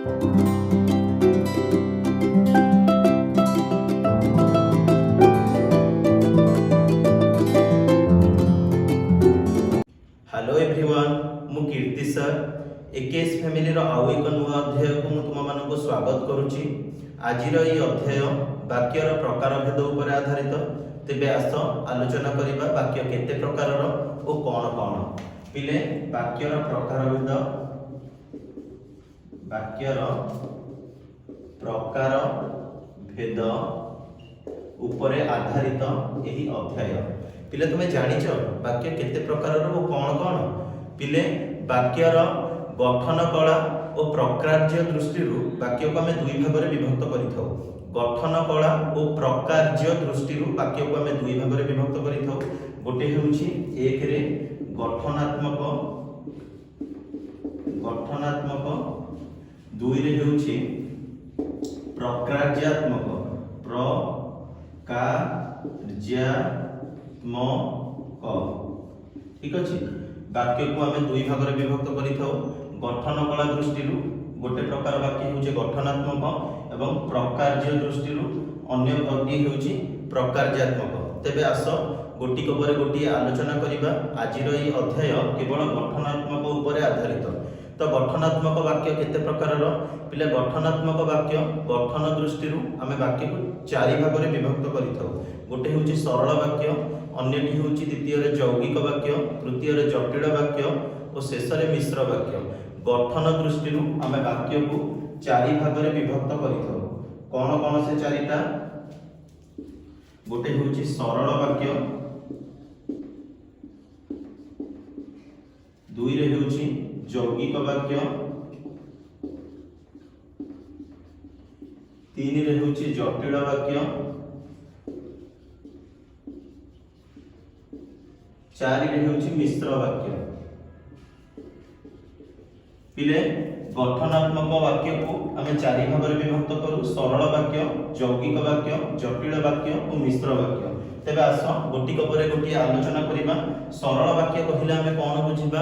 Hello everyone, ମୁଁ କୀର୍ତ୍ତି sir. AKS ଫ୍ୟାମିଲିର ଆଉ ଏକ ନୂଆ ଅଧ୍ୟାୟକୁ ମୁଁ ତୁମମାନଙ୍କୁ ସ୍ୱାଗତ କରୁଛି। ଆଜିର ଏହି ଅଧ୍ୟାୟ ବାକ୍ୟର ପ୍ରକାରଭେଦ ଉପରେ ଆଧାରିତ। ତେବେ ଆସ ଆଲୋଚନା କରିବା ବାକ୍ୟ କେତେ ପ୍ରକାରର ଓ କ'ଣ କ'ଣ। ପିଲେ, ବାକ୍ୟର ପ୍ରକାରଭେଦ, ବାକ୍ୟର ପ୍ରକାର ଭେଦ ଉପରେ ଆଧାରିତ ଏହି ଅଧ୍ୟାୟ। ପିଲେ, ତୁମେ ଜାଣିଛ ବାକ୍ୟ କେତେ ପ୍ରକାରର ଓ କ'ଣ କ'ଣ? ପିଲେ, ବାକ୍ୟର ଗଠନ କଳା ଓ ପ୍ରକାର୍ଯ୍ୟ ଦୃଷ୍ଟିରୁ ବାକ୍ୟକୁ ଆମେ ଦୁଇ ଭାଗରେ ବିଭକ୍ତ କରିଥାଉ। ଗଠନ କଳା ଓ ପ୍ରକାର୍ଯ୍ୟ ଦୃଷ୍ଟିରୁ ବାକ୍ୟକୁ ଆମେ ଦୁଇ ଭାଗରେ ବିଭକ୍ତ କରିଥାଉ। ଗୋଟେ ହେଉଛି ଏକରେ ଗଠନାତ୍ମକ, ଗଠନାତ୍ମକ, ଦୁଇରେ ହେଉଛି ପ୍ରକାର୍ଯ୍ୟାତ୍ମକ, ପ୍ରକାର୍ଯ୍ୟାତ୍ମକ। ଠିକ ଅଛି। ବାକ୍ୟକୁ ଆମେ ଦୁଇ ଭାଗରେ ବିଭକ୍ତ କରିଥାଉ। ଗଠନ କଳା ଦୃଷ୍ଟିରୁ ଗୋଟେ ପ୍ରକାର ବାକ୍ୟ ହେଉଛି ଗଠନାତ୍ମକ ଏବଂ ପ୍ରକାର୍ଯ୍ୟ ଦୃଷ୍ଟିରୁ ଅନ୍ୟ ଭାଗଟି ହେଉଛି ପ୍ରକାର୍ଯ୍ୟାତ୍ମକ। ତେବେ ଆସ ଗୋଟିକ ପରେ ଗୋଟିଏ ଆଲୋଚନା କରିବା। ଆଜିର ଏହି ଅଧ୍ୟାୟ କେବଳ ଗଠନାତ୍ମକ ଉପରେ ଆଧାରିତ। ତ ଗଠନାତ୍ମକ ବାକ୍ୟ କେତେ ପ୍ରକାରର? ପିଲା, ଗଠନାତ୍ମକ ବାକ୍ୟ, ଗଠନ ଦୃଷ୍ଟିରୁ ଆମେ ବାକ୍ୟକୁ ଚାରି ଭାଗରେ ବିଭକ୍ତ କରିଥାଉ। ଗୋଟେ ହେଉଛି ସରଳ ବାକ୍ୟ, ଅନ୍ୟଟି ହେଉଛି ଦ୍ୱିତୀୟରେ ଯୌଗିକ ବାକ୍ୟ, ତୃତୀୟରେ ଜଟିଳ ବାକ୍ୟ ଓ ଶେଷରେ ମିଶ୍ର ବାକ୍ୟ। ଗଠନ ଦୃଷ୍ଟିରୁ ଆମେ ବାକ୍ୟକୁ ଚାରି ଭାଗରେ ବିଭକ୍ତ କରିଥାଉ। କ'ଣ କ'ଣ ସେ ଚାରିଟା? ଗୋଟେ ହେଉଛି ସରଳ ବାକ୍ୟ, ଦୁଇରେ ହେଉଛି ଯୌଗିକ ବାକ୍ୟ, ତିନିରେ ହେଉଛି ଜଟିଳ ବାକ୍ୟ, ଚାରିରେ ହେଉଛି ମିଶ୍ର ବାକ୍ୟ। ପିଲେ, ଗଠନାତ୍ମକ ବାକ୍ୟକୁ ଆମେ ଚାରି ଭାଗରେ ବିଭକ୍ତ କରୁ: ସରଳ ବାକ୍ୟ, ଯୌଗିକ ବାକ୍ୟ, ଜଟିଳ ବାକ୍ୟ ଓ ମିଶ୍ର ବାକ୍ୟ। ତେବେ ଆସ ଗୋଟିକ ପରେ ଗୋଟିଏ ଆଲୋଚନା କରିବା। ସରଳ ବାକ୍ୟ କହିଲେ ଆମେ କ'ଣ ବୁଝିବା?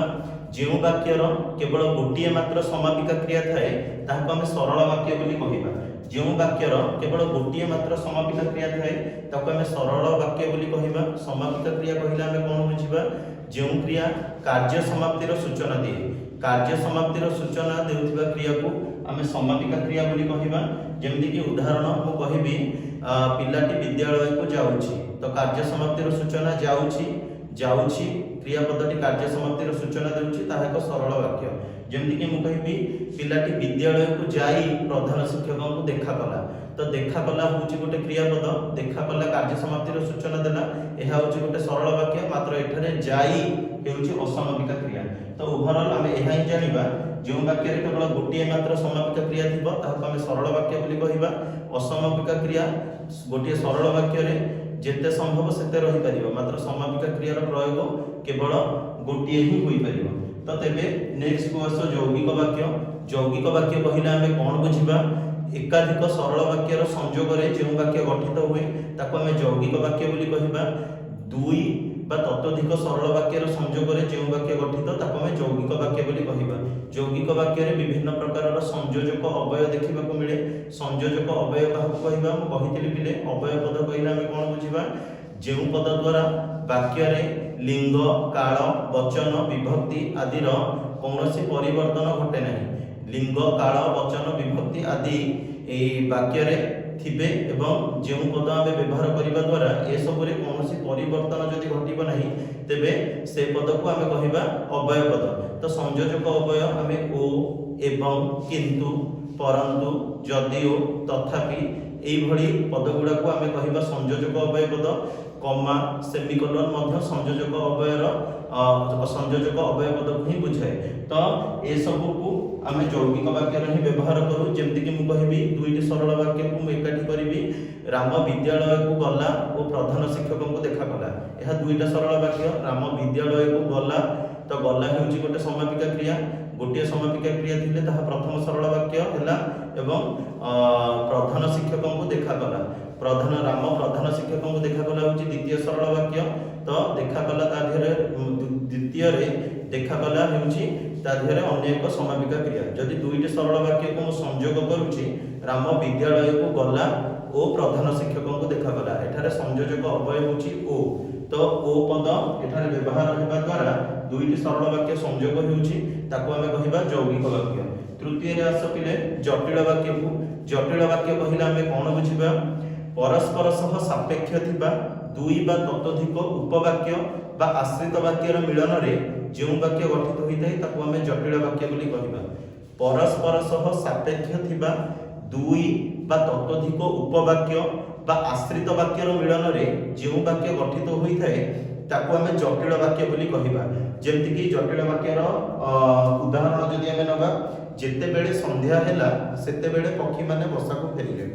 ଯେଉଁ ବାକ୍ୟର କେବଳ ଗୋଟିଏ ମାତ୍ର ସମାପିକା କ୍ରିୟା ଥାଏ, ତାହାକୁ ଆମେ ସରଳ ବାକ୍ୟ ବୋଲି କହିବା। ଯେଉଁ ବାକ୍ୟର କେବଳ ଗୋଟିଏ ମାତ୍ର ସମାପିକା କ୍ରିୟା ଥାଏ, ତାକୁ ଆମେ ସରଳ ବାକ୍ୟ ବୋଲି କହିବା। ସମାପିକା କ୍ରିୟା କହିଲେ ଆମେ କ'ଣ ବୁଝିବା? ଯେଉଁ କ୍ରିୟା କାର୍ଯ୍ୟ ସମାପ୍ତିର ସୂଚନା ଦିଏ, କାର୍ଯ୍ୟ ସମାପ୍ତିର ସୂଚନା ଦେଉଥିବା କ୍ରିୟାକୁ ଆମେ ସମାପିକା କ୍ରିୟା ବୋଲି କହିବା। ଯେମିତିକି ଉଦାହରଣ ମୁଁ କହିବି, ପିଲାଟି ବିଦ୍ୟାଳୟକୁ ଯାଉଛି। ତ କାର୍ଯ୍ୟ ସମାପ୍ତିର ସୂଚନା ଯାଉଛି, ଯାଉଛି କ୍ରିୟାପଦଟି କାର୍ଯ୍ୟ ସମାପ୍ତିର ସୂଚନା ଦେଉଛି, ତାହା ଏକ ସରଳ ବାକ୍ୟ। ଯେମିତିକି ମୁଁ କହିବି, ପିଲାଟି ବିଦ୍ୟାଳୟକୁ ଯାଇ ପ୍ରଧାନ ଶିକ୍ଷକଙ୍କୁ ଦେଖା କଲା। ତ ଦେଖା କଲା ହେଉଛି ଗୋଟେ କ୍ରିୟାପଦ। ଦେଖା କଲା କାର୍ଯ୍ୟ ସମାପ୍ତିର ସୂଚନା ଦେଲା। ଏହା ହେଉଛି ଗୋଟେ ସରଳ ବାକ୍ୟ। ମାତ୍ର ଏଠାରେ ଯାଇ ହେଉଛି ଅସମାପିକା କ୍ରିୟା। ତ ଓଭରଅଲ୍ ଆମେ ଏହା ହିଁ ଜାଣିବା, ଯେଉଁ ବାକ୍ୟରେ କେବଳ ଗୋଟିଏ ମାତ୍ର ସମାପିକା କ୍ରିୟା ଥିବ, ତାହାକୁ ଆମେ ସରଳ ବାକ୍ୟ ବୋଲି କହିବା। ଅସମାପିକା କ୍ରିୟା ଗୋଟିଏ ସରଳ ବାକ୍ୟରେ ଯେତେ ସମ୍ଭବ ସେତେ ରହିପାରିବ, ମାତ୍ର ସମାପିକା କ୍ରିୟାର ପ୍ରୟୋଗ କେବଳ ଗୋଟିଏ ହିଁ ହୋଇପାରିବ। ତ ତେବେ ନେକ୍ସଟ କୁ ଆସ, ଯୌଗିକ ବାକ୍ୟ। ଯୌଗିକ ବାକ୍ୟ କହିଲେ ଆମେ କ'ଣ ବୁଝିବା? ଏକାଧିକ ସରଳ ବାକ୍ୟର ସଂଯୋଗରେ ଯେଉଁ ବାକ୍ୟ ଗଠିତ ହୁଏ, ତାକୁ ଆମେ ଯୌଗିକ ବାକ୍ୟ ବୋଲି କହିବା। ଦୁଇ ବା ତତୋଧିକ ସରଳ ବାକ୍ୟର ସଂଯୋଗରେ ଯେଉଁ ବାକ୍ୟ ଗଠିତ, ତାକୁ ଆମେ ଯୌଗିକ ବାକ୍ୟ ବୋଲି କହିବା। ଯୌଗିକ ବାକ୍ୟରେ ବିଭିନ୍ନ ପ୍ରକାରର ସଂଯୋଜକ ଅବ୍ୟୟ ଦେଖିବାକୁ ମିଳେ। ସଂଯୋଜକ ଅବ୍ୟୟ କାହାକୁ କହିବା? ମୁଁ କହିଥିଲି ପିଲେ, ଅବ୍ୟୟ ପଦ କହିଲେ ଆମେ କ'ଣ ବୁଝିବା? ଯେଉଁ ପଦ ଦ୍ୱାରା ବାକ୍ୟରେ ଲିଙ୍ଗ, କାଳ, ବଚନ, ବିଭକ୍ତି ଆଦିର କୌଣସି ପରିବର୍ତ୍ତନ ଘଟେ ନାହିଁ। ଲିଙ୍ଗ, କାଳ, ବଚନ, ବିଭକ୍ତି ଆଦି ଏଇ ବାକ୍ୟରେ ଥିବେ ଏବଂ ଯେଉଁ ପଦ ଆମେ ବ୍ୟବହାର କରିବା ଦ୍ୱାରା ଏସବୁରେ କୌଣସି ପରିବର୍ତ୍ତନ ଯଦି ଘଟିବ ନାହିଁ, ତେବେ ସେ ପଦକୁ ଆମେ କହିବା ଅବ୍ୟୟ ପଦ। ତ ସଂଯୋଜକ ଅବ୍ୟୟ ଆମେ ଓ, ଏବଂ, କିନ୍ତୁ, ପରନ୍ତୁ, ଯଦିଓ, ତଥାପି ଏଇଭଳି ପଦ ଗୁଡ଼ାକୁ ଆମେ କହିବା ସଂଯୋଜକ ଅବ୍ୟୟ ପଦ। କମା, ସେମିକୋଲନ ମଧ୍ୟ ସଂଯୋଜକ ଅବ୍ୟୟର ସଂଯୋଜକ ଅବ୍ୟୟ ପଦକୁ ହିଁ ବୁଝାଏ। ତ ଏସବୁକୁ ଆମେ ଯୌଗିକ ବାକ୍ୟରେ ହିଁ ବ୍ୟବହାର କରୁ। ଯେମିତିକି ମୁଁ କହିବି, ଦୁଇଟି ସରଳ ବାକ୍ୟକୁ ମୁଁ ଏକାଠି କରିବି, ରାମ ବିଦ୍ୟାଳୟକୁ ଗଲା ଓ ପ୍ରଧାନ ଶିକ୍ଷକଙ୍କୁ ଦେଖା କଲା। ଏହା ଦୁଇଟା ସରଳ ବାକ୍ୟ। ରାମ ବିଦ୍ୟାଳୟକୁ ଗଲା, ତ ଗଲା ହେଉଛି ଗୋଟେ ସମାପିକା କ୍ରିୟା। ଗୋଟିଏ ସମାପିକା କ୍ରିୟା ଥିଲେ ତାହା ପ୍ରଥମ ସରଳ ବାକ୍ୟ ହେଲା ଏବଂ ପ୍ରଧାନ ଶିକ୍ଷକଙ୍କୁ ଦେଖା କଲା, ରାମ ପ୍ରଧାନ ଶିକ୍ଷକଙ୍କୁ ଦେଖା କଲା ହେଉଛି ଦ୍ୱିତୀୟ ସରଳ ବାକ୍ୟ। ତ ଦେଖା କଲା, ତା ଦେହରେ ଦ୍ୱିତୀୟରେ ଦେଖା କଲା ହେଉଛି ତା ଦେହରେ ଅନ୍ୟ ଏକ ସମାପିକା କ୍ରିୟା। ଯଦି ଦୁଇଟି ସରଳ ବାକ୍ୟକୁ ମୁଁ ସଂଯୋଗ କରୁଛି, ରାମ ବିଦ୍ୟାଳୟକୁ ଗଲା ଓ ପ୍ରଧାନ ଶିକ୍ଷକଙ୍କୁ ଦେଖାଗଲା, ଏଠାରେ ସଂଯୋଜକ ଅବ୍ୟୟ ହେଉଛି ଓ। ତ ଓ ପଦ ଏଠାରେ ବ୍ୟବହାର ହେବା ଦ୍ୱାରା ଦୁଇଟି ସରଳ ବାକ୍ୟ ସଂଯୋଗ ହେଉଛି, ତାକୁ ଆମେ କହିବା ଯୌଗିକ ବାକ୍ୟ। ତୃତୀୟରେ ଆସ ପିଲେ, ଜଟିଳ ବାକ୍ୟକୁ। ଜଟିଳ ବାକ୍ୟ କହିଲେ ଆମେ କ'ଣ ବୁଝିବା? ପରସ୍ପର ସହ ସାପେକ୍ଷ ଥିବା ଦୁଇ ବା ତତୋଧିକ ଉପବାକ୍ୟ ବା ଆଶ୍ରିତ ବାକ୍ୟର ମିଳନରେ ଯେଉଁ ବାକ୍ୟ ଗଠିତ ହୋଇଥାଏ, ତାକୁ ଆମେ ଜଟିଳ ବାକ୍ୟ ବୋଲି କହିବା। ପରସ୍ପର ସହ ସାପେକ୍ଷ ଥିବା ଦୁଇ ବା ତତୋଧିକ ଉପବାକ୍ୟ ବା ଆଶ୍ରିତ ବାକ୍ୟର ମିଳନରେ ଯେଉଁ ବାକ୍ୟ ଗଠିତ ହୋଇଥାଏ, ତାକୁ ଆମେ ଜଟିଳ ବାକ୍ୟ ବୋଲି କହିବା। ଯେମିତିକି ଜଟିଳ ବାକ୍ୟର ଉଦାହରଣ ଯଦି ଆମେ ନେବା, ଯେତେବେଳେ ସନ୍ଧ୍ୟା ହେଲା, ସେତେବେଳେ ପକ୍ଷୀମାନେ ବସାକୁ ଫେରିଲେ।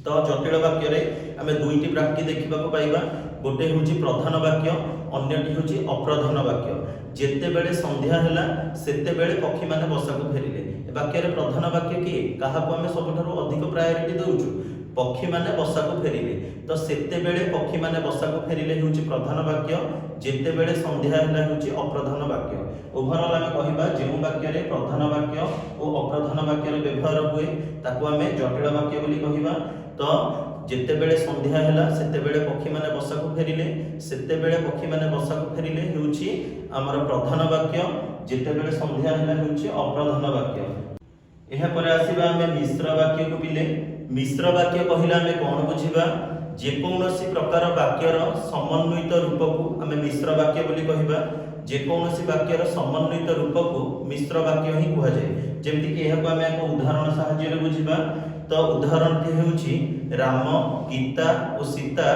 ତ ଜଟିଳ ବାକ୍ୟରେ ଆମେ ଦୁଇଟି ବାକ୍ୟ ଦେଖିବାକୁ ପାଇବା। ଗୋଟେ ହେଉଛି ପ୍ରଧାନ ବାକ୍ୟ, ଅନ୍ୟଟି ହେଉଛି ଅପ୍ରଧାନ ବାକ୍ୟ। ଯେତେବେଳେ ସନ୍ଧ୍ୟା ହେଲା, ସେତେବେଳେ ପକ୍ଷୀମାନେ ବସାକୁ ଫେରିଲେ। ଏ ବାକ୍ୟରେ ପ୍ରଧାନ ବାକ୍ୟ କିଏ? କାହାକୁ ଆମେ ସବୁଠାରୁ ଅଧିକ ପ୍ରାୟୋରିଟି ଦେଉଛୁ? ପକ୍ଷୀମାନେ ବସାକୁ ଫେରିଲେ। ତ ସେତେବେଳେ ପକ୍ଷୀମାନେ ବସାକୁ ଫେରିଲେ ହେଉଛି ପ୍ରଧାନ ବାକ୍ୟ, ଯେତେବେଳେ ସନ୍ଧ୍ୟା ହେଲା ହେଉଛି ଅପ୍ରଧାନ ବାକ୍ୟ। ଓଭରଅଲ୍ ଆମେ କହିବା, ଯେଉଁ ବାକ୍ୟରେ ପ୍ରଧାନ ବାକ୍ୟ ଓ ଅପ୍ରଧାନ ବାକ୍ୟର ବ୍ୟବହାର ହୁଏ, ତାକୁ ଆମେ ଜଟିଳ ବାକ୍ୟ ବୋଲି କହିବା। ତ ଯେତେବେଳେ ସନ୍ଧ୍ୟା ହେଲା, ସେତେବେଳେ ପକ୍ଷୀମାନେ ବସାକୁ ଫେରିଲେ, ସେତେବେଳେ ପକ୍ଷୀମାନେ ବସାକୁ ଫେରିଲେ ହେଉଛି ଆମର ପ୍ରଧାନ ବାକ୍ୟ, ଯେତେବେଳେ ସନ୍ଧ୍ୟା ହେଲା ହେଉଛି ଅପ୍ରଧାନ ବାକ୍ୟ। ଏହାପରେ ଆସିବା ଆମେ ମିଶ୍ର ବାକ୍ୟକୁ। ପିଲେ, ମିଶ୍ର ବାକ୍ୟ କହିଲେ ଆମେ କ'ଣ ବୁଝିବା? ଯେକୌଣସି ପ୍ରକାର ବାକ୍ୟର ସମନ୍ୱିତ ରୂପକୁ ଆମେ ମିଶ୍ର ବାକ୍ୟ ବୋଲି କହିବା। ଯେକୌଣସି ବାକ୍ୟର ସମନ୍ୱିତ ରୂପକୁ ମିଶ୍ର ବାକ୍ୟ ହିଁ କୁହାଯାଏ। ଯେମିତିକି ଏହାକୁ ଆମେ ଏକ ଉଦାହରଣ ସାହାଯ୍ୟରେ ବୁଝିବା। ତ ଉଦାହରଣଟି ହେଉଛି, ରାମ, ଗୀତା ଓ ସୀତା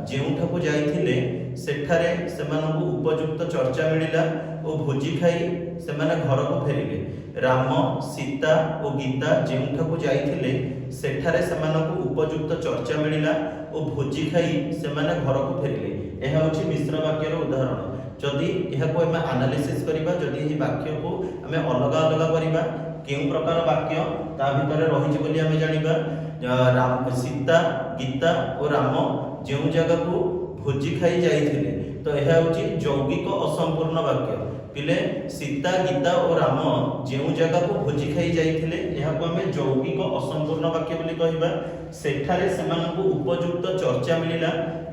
ଯେଉଁଠାକୁ ଯାଇଥିଲେ, ସେଠାରେ ସେମାନଙ୍କୁ ଉପଯୁକ୍ତ ଚର୍ଚ୍ଚା ମିଳିଲା ଓ ଭୋଜି ଖାଇ ସେମାନେ ଘରକୁ ଫେରିଲେ। ରାମ, ସୀତା ଓ ଗୀତା ଯେଉଁଠାକୁ ଯାଇଥିଲେ, ସେଠାରେ ସେମାନଙ୍କୁ ଉପଯୁକ୍ତ ଚର୍ଚ୍ଚା ମିଳିଲା ଓ ଭୋଜି ଖାଇ ସେମାନେ ଘରକୁ ଫେରିଲେ। ଏହା ହେଉଛି ମିଶ୍ର ବାକ୍ୟର ଉଦାହରଣ। ଯଦି ଏହାକୁ ଆମେ ଆନାଲିସିସ୍ କରିବା, ଯଦି ଏହି ବାକ୍ୟକୁ ଆମେ ଅଲଗା ଅଲଗା କରିବା, କେଉଁ ପ୍ରକାର ବାକ୍ୟ ତା ଭିତରେ ରହିଛି ବୋଲି ଆମେ ଜାଣିବା। ରାମ, ସୀତା, ଗୀତା ଓ ରାମ ଯେଉଁ ଜାଗାକୁ ଭୋଜି ଖାଇ ଯାଇଥିଲେ, ତ ଏହା ହେଉଛି ଯୌଗିକ ଅସମ୍ପୂର୍ଣ୍ଣ ବାକ୍ୟ। ପିଲେ, ସୀତା, ଗୀତା ଓ ରାମ ଯେଉଁ ଜାଗାକୁ ଭୋଜି ଖାଇ ଯାଇଥିଲେ, ଏହାକୁ ଆମେ ଯୌଗିକ ଅସମ୍ପୂର୍ଣ୍ଣ ବାକ୍ୟ ବୋଲି କହିବା। ସେଠାରେ ସେମାନଙ୍କୁ ଉପଯୁକ୍ତ ଚର୍ଚ୍ଚା ମିଳିଲା,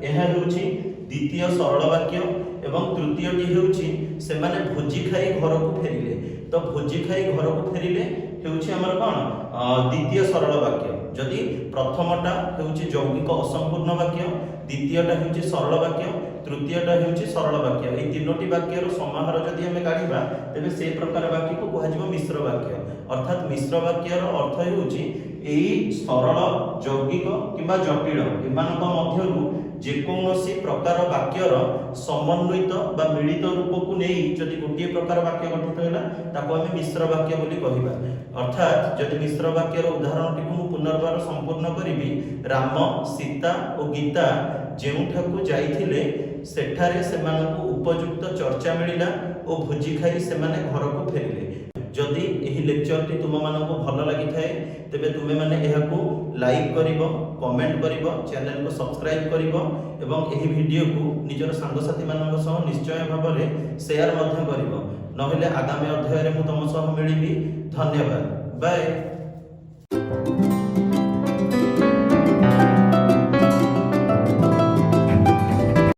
ଏହା ହେଉଛି ଦ୍ୱିତୀୟ ସରଳ ବାକ୍ୟ ଏବଂ ତୃତୀୟଟି ହେଉଛି ସେମାନେ ଭୋଜି ଖାଇ ଘରକୁ ଫେରିଲେ। ତ ଭୋଜି ଖାଇ ଘରକୁ ଫେରିଲେ ହେଉଛି ଆମର କ'ଣ? ଦ୍ୱିତୀୟ ସରଳ ବାକ୍ୟ। ଯଦି ପ୍ରଥମଟା ହେଉଛି ଯୌଗିକ ଅସମ୍ପୂର୍ଣ୍ଣ ବାକ୍ୟ, ଦ୍ୱିତୀୟଟା ହେଉଛି ସରଳ ବାକ୍ୟ, ତୃତୀୟଟା ହେଉଛି ସରଳ ବାକ୍ୟ, ଏଇ ତିନୋଟି ବାକ୍ୟର ସମାହାର ଯଦି ଆମେ କାଢ଼ିବା, ତେବେ ସେ ପ୍ରକାର ବାକ୍ୟକୁ କୁହାଯିବ ମିଶ୍ର ବାକ୍ୟ। ଅର୍ଥାତ୍ ମିଶ୍ର ବାକ୍ୟର ଅର୍ଥ ହେଉଛି ଏଇ ସରଳ, ଯୌଗିକ କିମ୍ବା ଜଟିଳ, ଏମାନଙ୍କ ମଧ୍ୟରୁ ଯେକୌଣସି ପ୍ରକାର ବାକ୍ୟର ସମନ୍ୱିତ ବା ମିଳିତ ରୂପକୁ ନେଇ ଯଦି ଗୋଟିଏ ପ୍ରକାର ବାକ୍ୟ ଗଠିତ ହେଲା, ତାକୁ ଆମେ ମିଶ୍ର ବାକ୍ୟ ବୋଲି କହିବା। ଅର୍ଥାତ୍ ଯଦି ମିଶ୍ର ବାକ୍ୟର ଉଦାହରଣଟିକୁ ମୁଁ ପୁନର୍ବାର ସମ୍ପୂର୍ଣ୍ଣ କରିବି, ରାମ, ସୀତା ଓ ଗୀତା ଯେଉଁଠାକୁ ଯାଇଥିଲେ, ସେଠାରେ ସେମାନଙ୍କୁ ଉପଯୁକ୍ତ ଚର୍ଚ୍ଚା ମିଳିଲା ଓ ଭୋଜି ଖାଇ ସେମାନେ ଘରକୁ ଫେରିଲେ। ଯଦି ଏହି ଲେକ୍ଚରଟି ତୁମମାନଙ୍କୁ ଭଲ ଲାଗିଥାଏ, ତେବେ ତୁମେମାନେ ଏହାକୁ ଲାଇକ୍ କରିବ, କମେଣ୍ଟ କରିବ, ଚ୍ୟାନେଲକୁ ସବସ୍କ୍ରାଇବ୍ କରିବ ଏବଂ ଏହି ଭିଡ଼ିଓକୁ ନିଜର ସାଙ୍ଗସାଥିମାନଙ୍କ ସହ ନିଶ୍ଚୟ ଭାବରେ ସେୟାର ମଧ୍ୟ କରିବ। ନହେଲେ ଆଗାମୀ ଅଧ୍ୟାୟରେ ମୁଁ ତୁମ ସହ ମିଳିବି। ଧନ୍ୟବାଦ, ବାଏ।